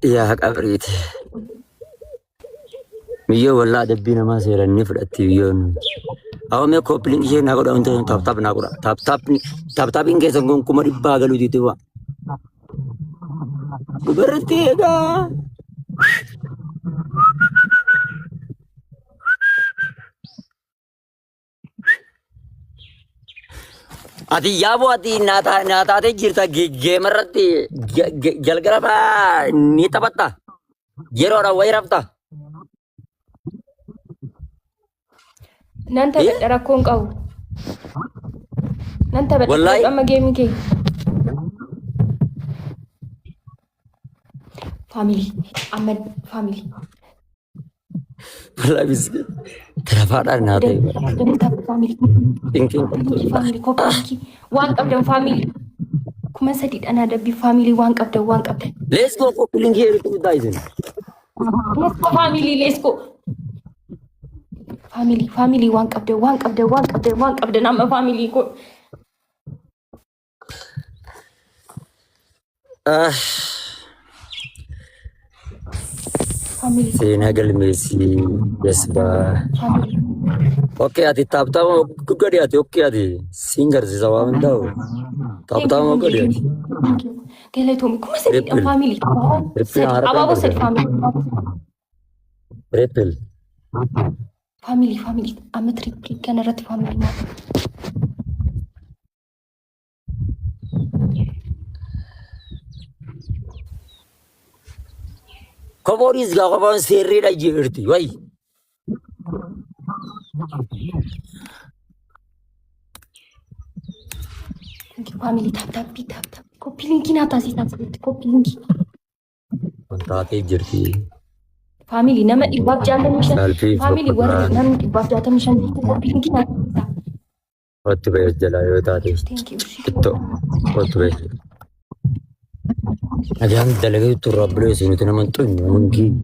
Yaa qabriiti. Miyyoo wallaa adabbii namaa seeran ni fudhatti biyyoon. Awwa mee koppiliin ishee naa godha wanti taap taap naa godha. Taap taap taap taapiin keessan kun 100,000 galuu diitii waa. Dubartii egaa. Ati yaaboo ati naa taatee jirta geema irratti jalgala fa'aa ni taphatta. Yeroodhaan wayi rafta. Nan taphadha rakkoo hin qabu. Nan taphadha Wallaahi. amma geemii kee. Faamilii amma faamilii. Wallaahi miskiin. Tarafaadhaan naa ta'e. Faamilii. Dinqiin qabdu. Faamilii koppii waan qabdan faamilii. 3000 dhaan adabbii faamilii waan qabdan waan qabdan. Let's go copy link here to Tyson. Let's go family, let's go. Family, family waan qabdan waan qabdan waan qabdan waan qabdan amma family ko. Ah, Family ko. Seenaa galmeessii jasbaa. Family. Okay, ati taaptaama godhi ati okay ati siin garsiisa waan hin ta'u. Taaptaama godhi ati. Thank you. Galatoomi 3000 Triple. family. Triple harka Abaaboo sadi argata. family. Triple. Family family amma triple kanarratti family maal. Kophoonis gaa kophoon seerriidha jirti. Wayi. Thank you family tap tap tap tap. Copy linkii naa taasisaa copy linkii. Taatee jirti. Family nama 165. Salphii Family warri tokko namni 165 copy linkii naa taasisaa. Kottu ba'e jalaa yoo taate. Thank you. Ittoo kottu ba'e. Nagaan dalagee turraa bilee nuti nama hin xunnu nama hin geenye.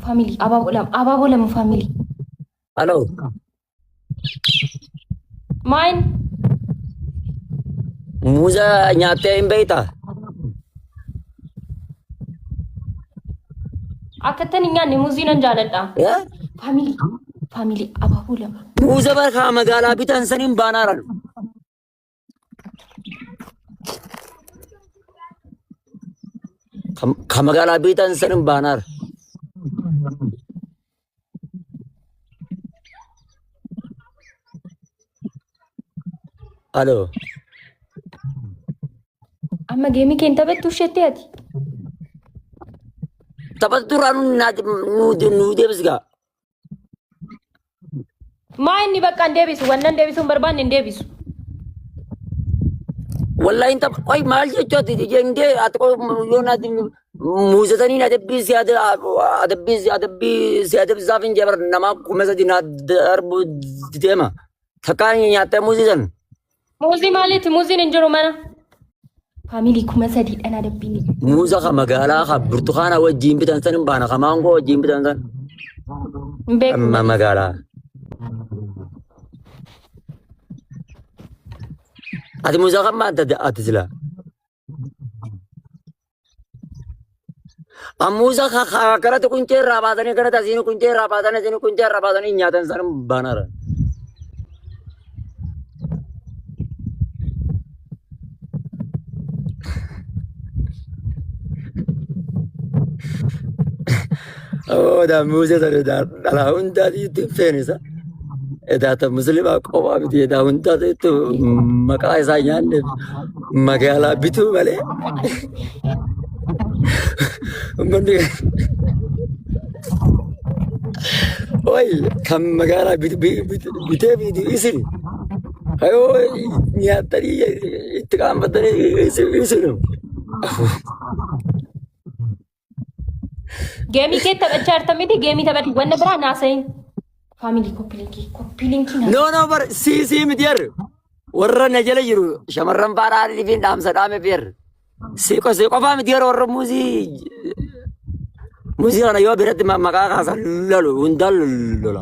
Family abaaboo lama abaaboo lama family. Aloo. Maayin Muuza nyaattee hin beektaa? Akkattan hin nyaanne muuzii nan jaaladha. Eh? Family family abaaboo lama. Muuza barkaa magaalaa bitan saniin baanaaran. Ka magaalaa bitan saniin baanaara. Aloo. Amma geemii kee hin taphattu isheetti ati. Taphattu irraa nu deebisgaa. Maa inni bakka hin deebisu wannan deebisuu hin barbaanne hin deebisu. Wallahi hin tapha. Qoy maal jechuu ati jendee ati qoy yoo naati muuzatanii adabbii si adabbii si adabbii si adabsisaaf hin jabar namaa 3000 naa darbu deema. Takkaan nyaattee muuzii san. Muuzii maaliiti? Muuziin hin jiru mana. Faamilii 3000 dhaan adabbiin. Muuza ka magaalaa ka burtukaana wajjin bitan san hin baana ka maangoo wajjin bitan san. Hin beeku. Amma magaalaa. Ati muuza kan maanta ati sila. Ammuuza kanatti quncee irraa baasanii kanatti asiin quncee irraa baasanii asiin quncee irraa baasanii nyaatan san baanaara. Oo, muuza sana dhalaa hundaati itti hin feenisa. Edaa ta musliimaa qofaa miti edaa hundaatu maqaa isaa nyaanne magaalaa bituu malee. Uummanni Oy kan magaalaa bitee fidu isin. Hayoo nyaattanii itti qaanfattanii isin. Geemii kee taphachaa jirta miti geemii taphati wanna biraa naasayin. Faamilii koppilinkii koppilinkii No no bar sii sii miti yarri. Warra na jala jiru shamarran faadhaa dhibiin dhaamsa dhaame feerri. Si qofaa miti yeroo warra muuzii muuzii kana yoo biratti maqaa kaasan lolu hundaan lola.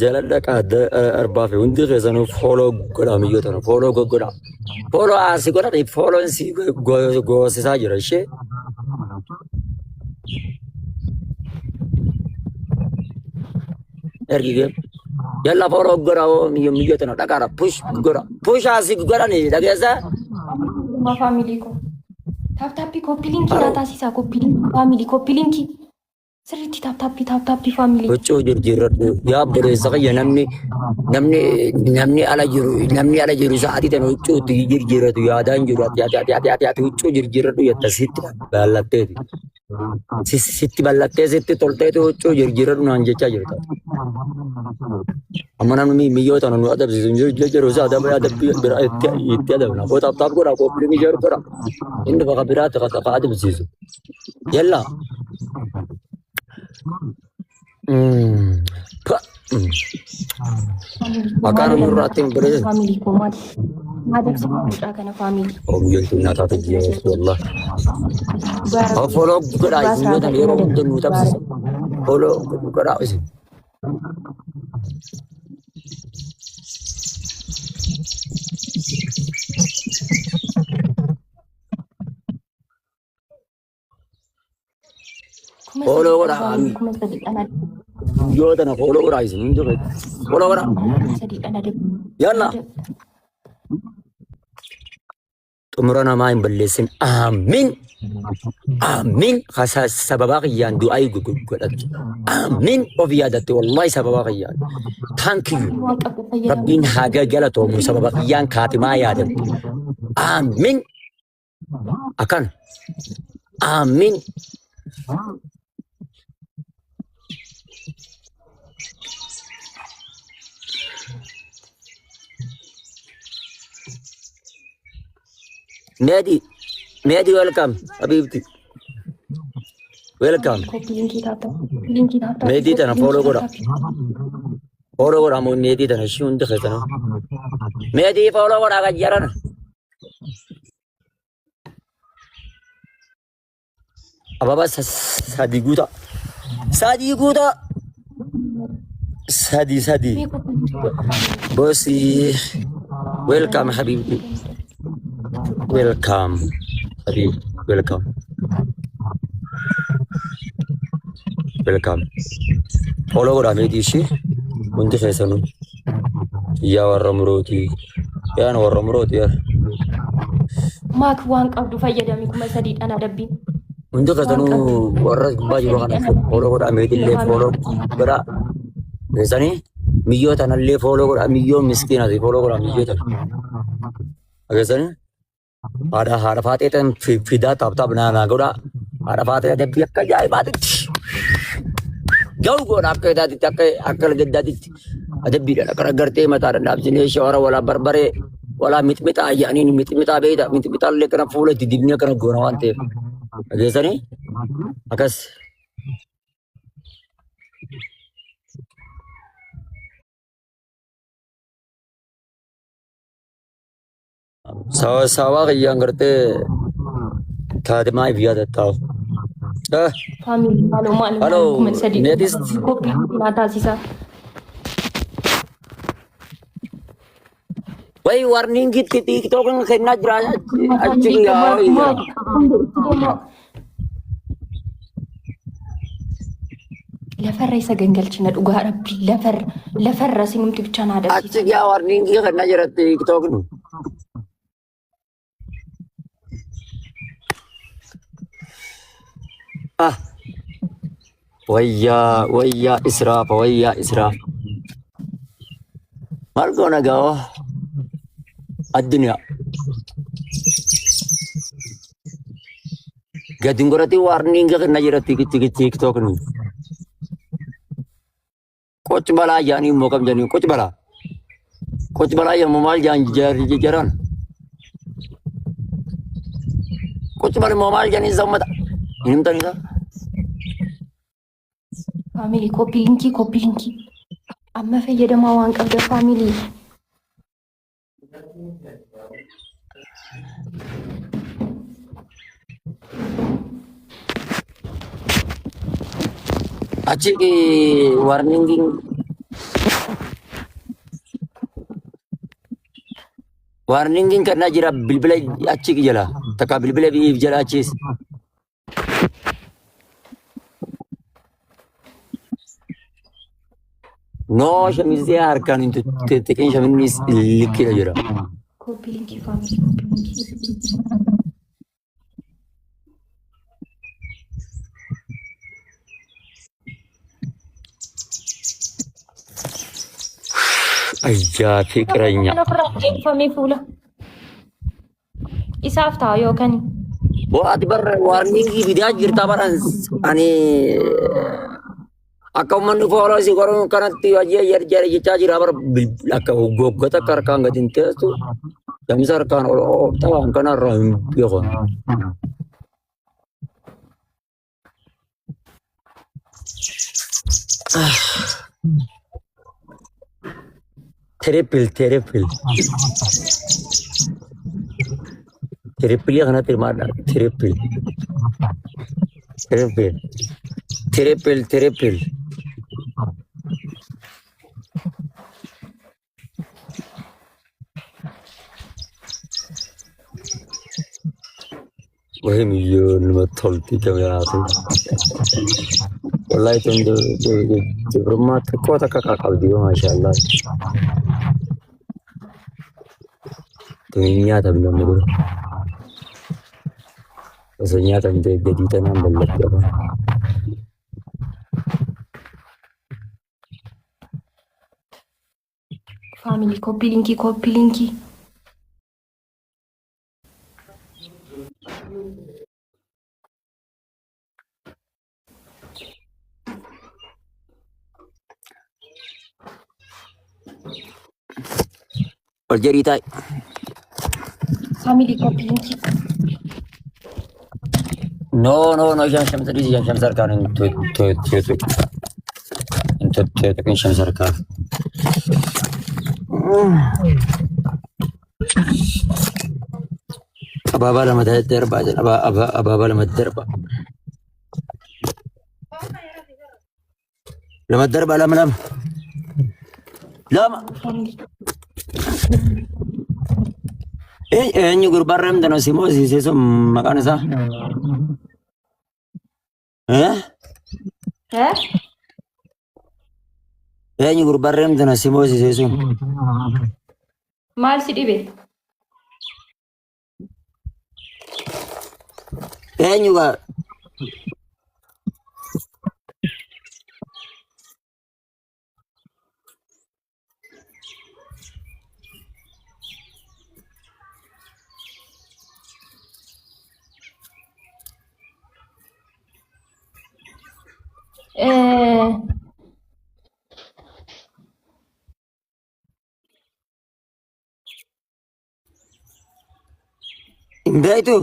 Jala dhaqaa arbaa fi hundi keessanuu fooloo godhaa miyyoo tana fooloo goggodhaa. Fooloo asii godhanii fooloon si goosisaa jira ishee. Ergi gee. Yalla fooloo godhaa hoo miyyoo tana dhaqaadha push godha. Push asii godhanii dhageessaa. Ma faamilii koo. Taap taappii koppii linkii naa taasisaa koppii linkii faamilii koppii linkii. Sirriitti taap taappii taap taappii faamilii. Huccuu jijjiirradhu yaa obboleessa kiyya namni namni namni ala jiru namni ala jiru sa'aatii tana huccuu itti jijjiirratu yaadaan jiru ati ati ati ati ati ati huccuu jijjiirradhu jetta sitti bal'atteeti. Sitti bal'attee sitti tolteetu huccuu jijjiirradhu naan jechaa jirta. Amma namni miyyoo tana nu adabsiisu hin jiru jiru isaa adaba adabbii biraa itti itti adabna. Koo taap taap godha koo pilimi share godha. Inni bakka biraatti ka adabsiisu. Yalla. Pa. Akkaan nurraatti hin bireessu. Faamilii koo maal? Adabsiisa mucaa kana faamilii. Oomiyyoon tun naa taate jireenya wallahi. Follow godhaa isin yoo ta'an yeroo hunda nu taphsisa. Follow godhaa isin. Kuma Follow sadii godhaa faamilii kuma sadii dhala. Yoo tana follow godhaa isin hundi keessan. Follow godhaa. Kuma sadii dhala. Yalla. Xumura namaa hin balleessin. Amiin. Amiin. Kasa sababaa kiyyaan du'aa godhattu. Amiin. Of yaadatte wallahi sababaa kiyyaan. Thank you. Waan qabdu fayyadamu. Rabbiin haa galatoomu sababa kiyyaan kaatimaa yaadatte. Amiin. Akkana. Amiin. Meedi. Meedi welcome. Habibti. Welcome. Koppii linkii taaptaa. Linkii taaptaa. Meetii tana follow godha. Follow godha moo meetii tana ishii hundi keessanuu. Meetii follow godha kan jarana. Ababa sadii guutaa. Sadii guutaa. Sadii sadii. Mee koppii linkii godha. Bosi. Welcome habibti. Welcome. Habib. Welcome. Welcome. Follow godhaa meetii ishii hundi keessanuu. Yaa warra murootii. Yaa warra murooti yaa. Maak waan qabdu fayyadami kuma sadiidhaan adabbii. Hundi keessanuu warra gubbaa jiru kana follow godhaa meetillee follow godhaa. Keessanii miyyoo tanallee follow godhaa miyyoo miskiinati follow godhaa miyyoo tana. Keessanii haadha haadha faaxee tan fidaa taap taap naa naa godhaa. Haadha faaxee adabbii akka ajaa'ibaatitti. Ga'u godha akka idaatitti akka akka gaddaatitti adabbiidha dhaqara gartee mataadhaan dhaabsinee shawara walaa barbaree walaa mixmixaa ayyaaniin mixmixaa beeyta mixmixaa illee kana fuula itti dibnee kana goona waan ta'eef. Dhageessanii akkas. Sawa sawa kiyyaan gartee taatimaa if yaadattaaf. Faamilii maaloo maaloo Hello, maaloo kuma sadii Meetist. koppii naa taasisaa. Way warningitti tiiktookin kennaa jira achi yaa Lafarra isa gangalchina dhugaa rabbi lafarra lafarra sinumti bichaa naa achi dabsiisa. yaa warningii kennaa jira tiiktookin. Wayyaa wayyaa israafa wayyaa israafa. Maal goona gaa'oo addunyaa. Gadi hin godhatin waarniinga kenna jira tiiktookni. Qoci balaa jaanii immoo kam jedhanii qoci balaa. Qoci balaa yommuu maal jaan jaraan. Qoci balaa immoo maal jedhanii isa uummata. Hin himtanii isaa. Family copy link copy link. Amma fayyadamaa waan qabda family. Achi warningiin warningiin kennaa jira bilbila achi jala takka bilbila biif jala achiis. No shamizee harkaan hin tuttuqin shaminnis likkiidha jira. Copy link family copy link. Ayyaa fiqiranya. Ofirraa deebifamee fuula. Isaaf ta'a yookaan. Boo ati bar waarniingii fidaa jirta bar ani akka uummanni fooloo si godhu kanatti hojii jechaa jira bar akka goggota akka harkaan gadi hin teessu damsa harkaan ol oofta waan kanarraa hin beeku. Triple triple. Triple kanatti hirmaadha. Triple. Triple. Triple triple. Wahim iyyoo nama tolti jabaatu. Wallahi tun dubrummaa xiqqoo takka qabdi yoo maashaallah. Tun hin nyaatamne amma dura. Osoo nyaatamte gadii tanaan ballatti afaan. Family copy link copy link. Ol jedhii taa'i. Family copy link. No no no shan shamsa dhiisi shan shamsa harkaan hin tuqin. Hin tuqin shamsa harkaan. Abaabaa lama ta'etti darbaa jedha. Abaabaa lama darba. Lama darba lama lama. Lama. Family. Eenyu gurbaan reemtan si moosisee sun maqaan isaa? Eh? Eh? Eenyu gurbaan reemtan si moosisee sun? Maal si dhibe? Eenyu gaa? Eh, Hin beektu?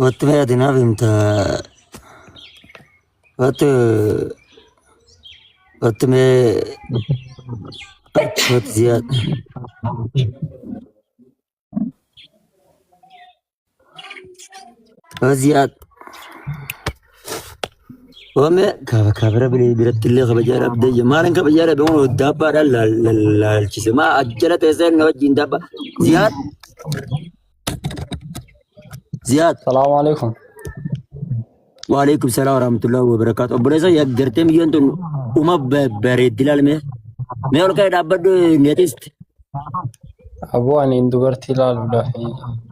Wattu mee ati naaf himta. Wattu wattu mee wattu ziyaad. Ziyaad. Oome kabira biratti illee kabajaa dhabdee maalin kabajaa dhabe kun daabbaadhaan laalchise maa ajjala teessee na wajjin daabba. Ziyaad. Ziyaad. Salaamu alaikum. Waalaikum salaam warahmatullahi wabarakatuh. Obboleessa yaa gartee biyyoon tun uma bareeddi ilaalme. Mee ol ka'ee dhaabbadhu neetist. Aboo ani dubartii ilaaluudhaaf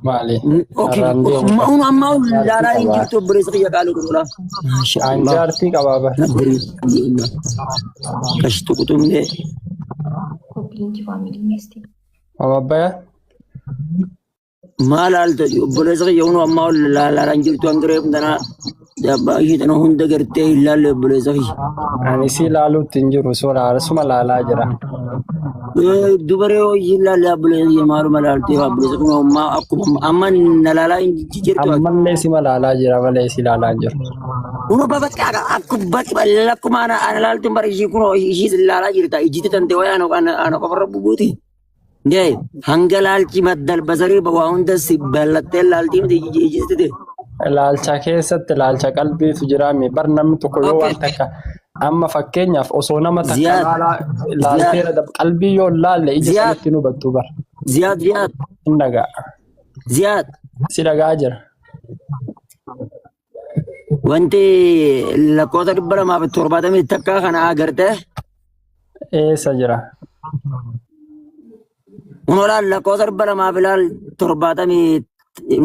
maali? Okay. Har'aan deemu qaba. Ma'uun ammaa Jaartii ilaalaa hin qabaa. jirtu obboleessa kiyya qaalii kun oolaa. Maasha An Allah. jaartii qabaa bar. Qashtu quxummee. Copy link family meesti. Mama Abbayyaa? Maal haalta obboleessa kiyya kun ammaa ol ilaalaa hin jirtu hanga reefu tanaa jabaa ishee tana hunda gartee hin laalle obboleessa kiyya. Ani si ilaaluutti hin jiru sola suma laalaa jira. Dubaree hojii hin laalle obboleessa kiyya maaluma laaltee obboleessa kun ammaa akkuma amma na laalaa hin jirtu. Ammallee sima laalaa jira malee si ilaalaa hin jiru. Kun bakka akkuma lakkuma ana laaltuun bara ishii kun ishii laalaa jirta ijjitti tante wayii ana qofarra bubuuti. Ndee hanga laalchi maddal basarii waa hunda si ballattee laaltii miti ijjitti ta'e. Ilaalcha keessatti ilaalcha qalbiitu jira mi bar namni tokko yoo waan takka amma fakkeenyaaf osoo nama takka Ziyaad laalaa Ziyaad ilaalteera qalbii yoo hin laalle ija Ziyaad sanitti hin hubattu bar. Ziyaad Ziyaad Hin dhagaa. Ziyaad Si dhagaa jira. Wanti lakkoofsa 271 kana agartee Eessa jira? Kun lakkoofsa dhibba lamaaf ilaal torbaatamii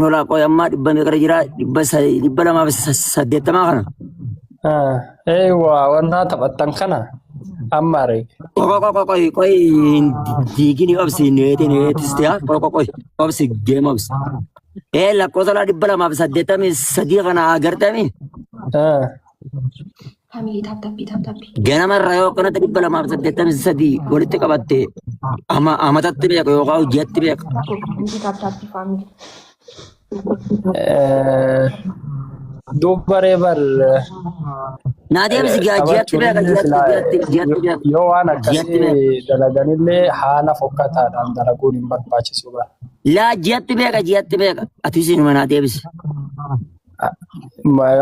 nolaa qoyammaa dhibba meeqarra jira 280 kana. Eewwa wannaa taphattan kana amma arge. Qoy qoy qoy qoy qoy diigini obsi neeti neetis tiya qoy qoy qoy obsi geem obsi. Ee lakkoofsa laa 283 kana agartami. Family tap tap tap tap. Ganama irraa yoo akkanatti 283 walitti qabatte ama amatatti beeka yookaan ji'atti beeka. Tap tap family. Duuba ree bar Naa deemsi gaa ji'atti taphachuun beeka illee ji'atti silaa ji'atti ji'atti beeka yoo waan ji'atti beeka. akkasii dalaganillee haala fokkataadhaan dalaguun hin barbaachisu bara. Laa ji'atti beeka ji'atti beeka ati isinuma naa deebisi.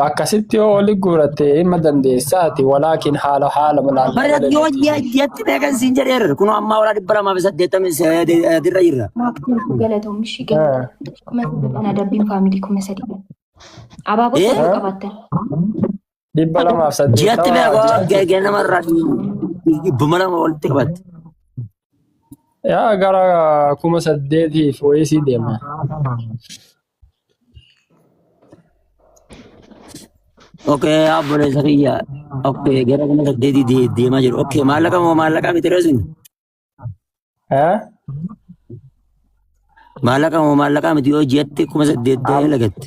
Akkasitti yoo oli guuratte hima dandeessaati walaakin haala haala Bara malee yoo ji'a ji'atti beekan siin jedheera kunoo ammaa walaa 283rra jirra. Maaktiin galatoom ishii galatoom. 3000 adabbiin family 3000. Abaaboo Eh? sadii qabaattan. dhibba lamaaf Ji'atti saddeettama beeka ji'atti ganamarraa 200 walitti qabatte. Yaa gara 8000f wayii sii deema. Okay obboleessa kiyya. Okay gara 8000 deemaa jiru. Okay maallaqa moo maallaqa miti ree sun? Eh? Maallaqa moo maallaqa miti yoo ji'atti 8000 dalagatte.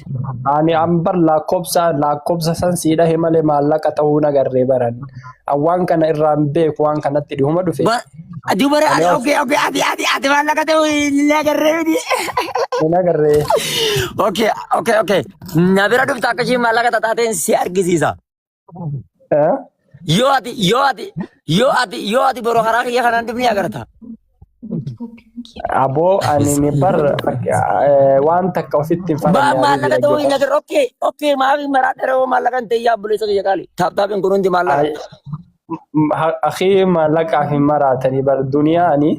Ani ambar lakkoobsa lakkoobsa san sii dhahe malee maallaqa ta'uu nagarree baran. An waan kana irraan beeku waan kanatti dhihuma dhufe. Dubara Ani ati of okay okay ati ati ati maallaqa ta'uu hin agarree miti. hin agarree. Okay okay okay. Na bira dhufta akka isheen maallaqa taataateen si argisiisa. Eh? Yoo ati yoo ati yoo ati yoo ati boroo karaa kiyya kanaan dhufni agarta. Aboo ani ni bar waan takka ofitti hin Ba faranne abibi maallaqa ta'uu hin dhaggeeffadhu. agarre. Okay okay maaf maraa dheeroo maallaqa hin ta'e yaa obboleessa kiyya qaali. Taap taapiin kun hundi maallaqa. Akii maallaqaaf hin maraatanii bar duniyaani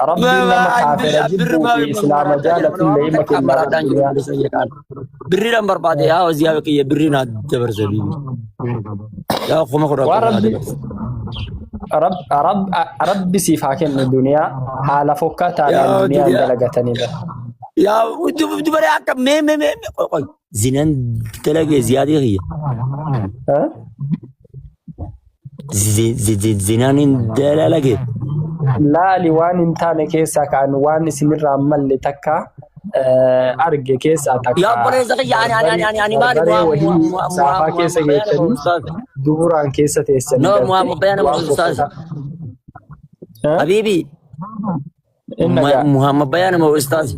rabbiin nama kaafira jibbuu fi islaama jaalatullee ima kenna bar duniyaa. Birriidhaan barbaade yaa hojii yaa kiyya birrii naa dabarse bibi. Yaa kuma kudha Waan naa rabbi dabarse. Rabbi siif haa kennu duniyaa haala fokkataadhaan Yaa duniyaan duniyaa. dalagatanii bar. Yaa dubaree akka mee mee mee qoy qoy. Zinan dalagee ziyaadii kiyya. Eh? Zinaan hin dalage. Laali waan hin taane keessaa ka'an waan isinirraa hin malle takka arge keessaa Yaa takka obboleessa kiyya ani ani ani ani ani maali barbaree mu'aa wahii mu'aa mu'aa saafaa mu'aa keessa mu'aa bayaana geettanii ustaaz. duburaan keessa teessanii No mu'aa garte bayaana waan ustaaz. fokkataa. Eh? Habibi Inni dhagaa. Muhammad bayaana ustaaz.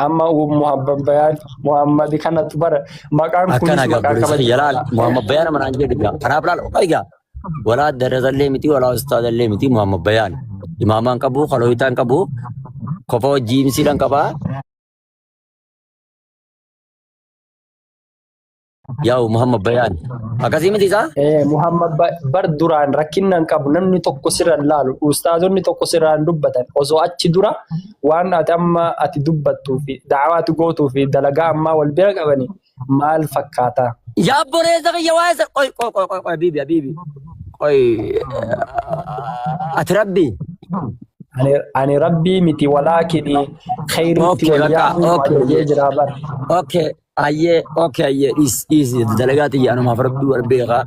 Amma Muhammad Bayaan Muhammad kanatu bara maqaan kunis Akkana gaa maqaa obboleessa kiyya laal kabajaadha. Muhammad bayaana manaan jedhu gaa. Kanaaf laal ogaa walaa darasallee miti walaa ustaazallee miti Muhammad bayaan. Imaamaan qabu kalooyitaan qabu kofa hojii qabaa. Yaa'u Muhammad Bayaan. Akkasii miti isaa? Muhammad bar duraan rakkinna hin qabu, namni tokko sirra hin laalu, ustaazonni tokko sirraa hin dubbatan. Osoo achi dura waan ati amma ati dubbattuu fi da'awaa ati gootuu fi dalagaa ammaa wal bira qabani maal fakkaata? Yaa boreessa kiyya waa'ee isa qoy qoy qoy qoy qoy bibi bibi qoy ati rabbi. Ani rabbii miti, walaakini khayritti Okay, wal bakka yaamuu nu okay. ajajee jira bar. Okay, ayyee, okay, ayyee, dhiis dhiis, dalagaa tiyya anumaaf rabbi wal beekaa.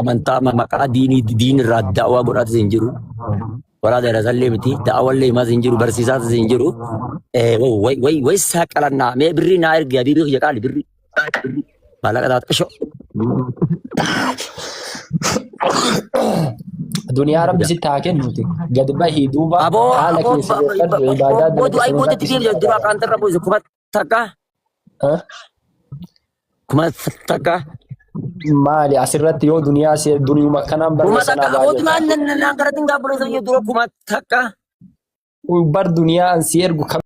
Amantaa maqaa diinii diin irraa da'waa godhaatis hin jiru. Walaa darasallee miti, da'awallee himaas hin jiru, barsiisaatis hin jiru. Way way way saaqalannaa mee birrii naa ergi habiibii kiyya qaali, birrii maallaqa taate qishoo. Duniyaa rabbi sitti haa kennuuti. Gad bahii duuba Aboo haala aboo kee sirreeffadhu, ibaadaa aboo dalagi du'aa sun gootatti irratti si deemte dura gargaara. kaantarra buuse 1000. 1000. Maali asirratti yoo duniyaa si duniyuma kanaan kuma barreessanaa takka aboo baay'ata. Duraan naan karatiin gaabboleessa dura 1000. Bar duniyaa an si ergu kam.